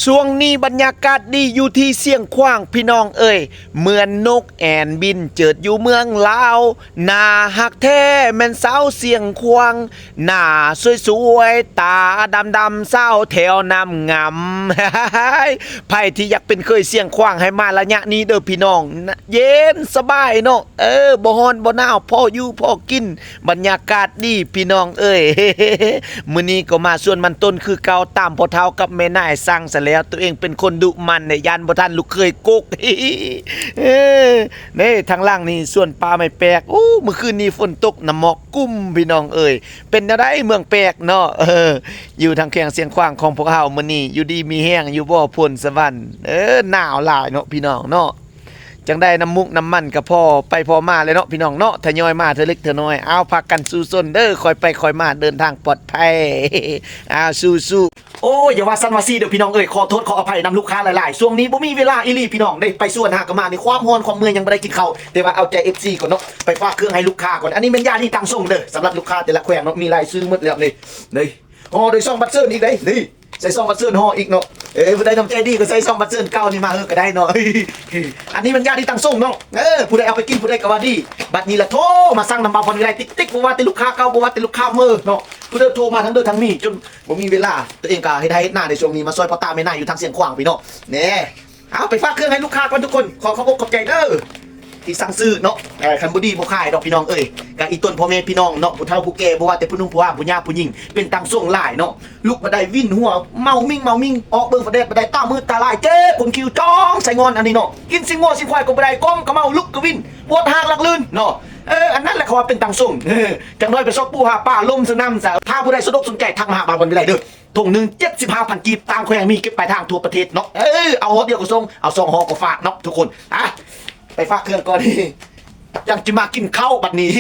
ຊ່ວງນີ້ບັນຍາກາດດີຢູ່ທີ່ຊຽງຂວາງພີ່ນ້ອງເອີຍ, ເໝືອນນົກແອ່ນບິນເຈີດຢູ່ເມືອງລາວ, ໜ້າຮັກແທ້ແມ່ນສາວຊຽງຂວາງ, ໜ້າສວຍໆ ຕາດຳໆ ສາວແຖວນ້ຳງຳ. ໃຜທີ່ຢາກເປັນເຂີຍຊຽງຂວາງໃຫ້ມາໄລຍະນີ້ເດີ້ພີ່ນ້ອງ, ເຢັນສະບາຍເນາະ, ເອີ ບໍ່ຮ້ອນບໍ່ໜາວ ພໍຢູ່ພໍກິນ. ບັນຍາກາດດີພີ່ນ້ອງເອີຍ. ມື້ນີ້ກໍມາສວນມັນຕົ້ນຄືເກົ່າ ຕາມພໍ່ເຖົ້າກັບແມ່ນາຍສັ່ງຊະແລ້ວ, ຕົວເອງເປັນຄົນດຸໝັ່ນເດ້ ຢ້ານບໍ່ທັນລູກເຂີຍກົກ. ເອີ ເດ້ ທາງຫຼັງນີ້ສວນປ່າໄມ້ແປກ. ໂອ້ ມື້ຄືນນີ້ຝົນຕົກ ນ້ຳໝອກກຸ້ມພີ່ນ້ອງເອີຍ. ເປັນແນວໃດເມືອງແປກເນາະ? ເອີ ຢູ່ທາງແຂວງຊຽງຂວາງຂອງພວກເຮົາມື້ນີ້ ຢູ່ດີມີແຮງຢູ່ບໍ່ ພົນສະຫວັນ? ເອີ ໜາວຫຼາຍເນາະພີ່ນ້ອງເນາະ. ຈັ່ງໃດນ້ຳມຸກນ້ຳມັນກໍພໍໄປພໍມາແຫຼະເນາະພີ່ນ້ອງເນາະ, ທະຍອຍມາເທື່ອເລັກເທື່ອນ້ອຍ. ເອົາ ພາກັນສູ້ຊົນເດີ້, ຄ່ອຍໄປຄ່ອຍມາ, ເດີນທາງປອດໄພ. ເອົາ ສູ້ໆ. ໂອ້ຍ ຢ່າວ່າຊັ້ນວ່າຊີ້ເດີ້ພີ່ນ້ອງເອີຍ, ຂໍໂທດຂໍອະໄພນຳລູກຄ້າຫຼາຍໆ. ຊ່ວງນີ້ບໍ່ມີເວລາອີ່ຫຼີພີ່ນ້ອງເດ້, ໄປສວນຫາກໍມານີ້ ຄວາມຮ້ອນຄວາມເມື່ອຍ ຍັງບໍ່ໄດ້ກິນເຂົ້າ, ແຕ່ວ່າເອົາໃຈເອັຟຊີກ່ອນເນາະ. ໄປຝາກເຄື່ອງໃຫ້ລູກຄ້າກ່ອນ. ອັນນີ້ແມ່ນຢາດີຕັງສົງເດີ້, ສຳລັບລູກຄ້າແຕ່ລະແຂວງເນາະ, ມີລາຍຊື່ໝົດແລ້ວນີ້. ນີ້ ຫໍ່ໂດຍຊອງບັດເຊີນອີກເດ້ ນີ້ ໃສ່ຊອງບັດເຊີນຫໍ່ອີກເນາະ. ເອີ ຜູ້ໃດນ້ຳໃຈດີກໍໃສ່ຊອງບັດເຊີນເກົ່ານີ້ມາເຮີກໍໄດ້ເນາະ. ອັນນີ້ມັນຢາດີຕັງສົງເນາະ. ເອີ ຜູ້ໃດເອົາໄປກິນຜູ້ໃດກໍວ່າດີ. ບັດນີ້ລະໂທມາສັ່ງນຳບ່າວພອນວິໄລຕິກໆ, ບໍ່ວ່າແຕ່ລູກຄ້າເກົ່າ ບໍ່ວ່າແຕ່ລູກຄ້າເມີເນາະ, ຜູ້ໃດໂທມາທັງເດີທັງມີ ຈົນບໍ່ມີເວລາ. ຕົວເອງກໍເຮັດໄຮ່ເຮັດນາໃນຊ່ວງນີ້, ມາຊ່ອຍພໍ່ຕາແມ່ນາຢູ່ທາງຊຽງຂວາງພີ່ນ້ອງ. ແນ່ ເອົາ ໄປຝາກເຄື່ອງໃຫ້ລູກຄ້າກ່ອນທຸກຄົນ, ຂໍຂອບອົກຂອບໃຈເດີ້ ທີ່ສັ່ງຊື້ເນາະ. ເອີ ຄັນບໍ່ດີບໍ່ຂາຍດອກພີ່ນ້ອງເອີຍ. ກະອີ່ຕົນພໍ່ແມ່ພີ່ນ້ອງເນາະ, ຜູ້ເຖົ້າຜູ້ແກ່ ບໍ່ວ່າແຕ່ຜູ້ໜຸ່ມຜູ້ຫວານ ຜູ້ຍາຜູ້ຍິງ ເປັນຕັງສົງຫຼາຍເນາະ. ລຸກບໍ່ໄດ້ ວິນຫົວ ເມົາມິ້ງເມົາມິ້ງ, ອອກເບິ່ງຟ້າແດດບໍ່ໄດ້ ຕາມືດຕາລາຍ ເຈັບຄົນຄິວ ຈ້ອງໃສ່ງອນອັນນີ້ເນາະ. ກິນຊີ້ນງົວຊີ້ນຄວາຍກໍບໍ່ໄດ້ ກ້ອງກະເມົາ ລຸກກະວິນ ປວດຮາກຫຼັກລື່ນເນາະ. ເອີ ອັນນັ້ນແຫຼະເຂົາວ່າເປັນຕັງສົງ. ເອີ ຈັກໜ້ອຍໄປຊອກປູຫາປາ ລົມສະໜ່ຳສະ. ຖ້າຜູ້ໃດສະດວກສົນໃຈ ທັກມາຫາບ່າວພອນວິໄລເດີ້. ຖົງໜຶ່ງ ເຈັດສິບຫ້າພັນກີບ, ຕ່າງແຂວງມີເກັບປາຍທາງທົ່ວປະເທດເນາະ. ເອີ ເອົາຫໍ່ດຽວກໍສົ່ງ, ເອົາສອງຫໍ່ກໍຝາກເນາະທຸກຄົນ. ອ່ະ ໄປຝາກເຄື່ອງກ່ອນ, ຈັ່ງຈະມາກິນເຂົ້າບັດນີ້.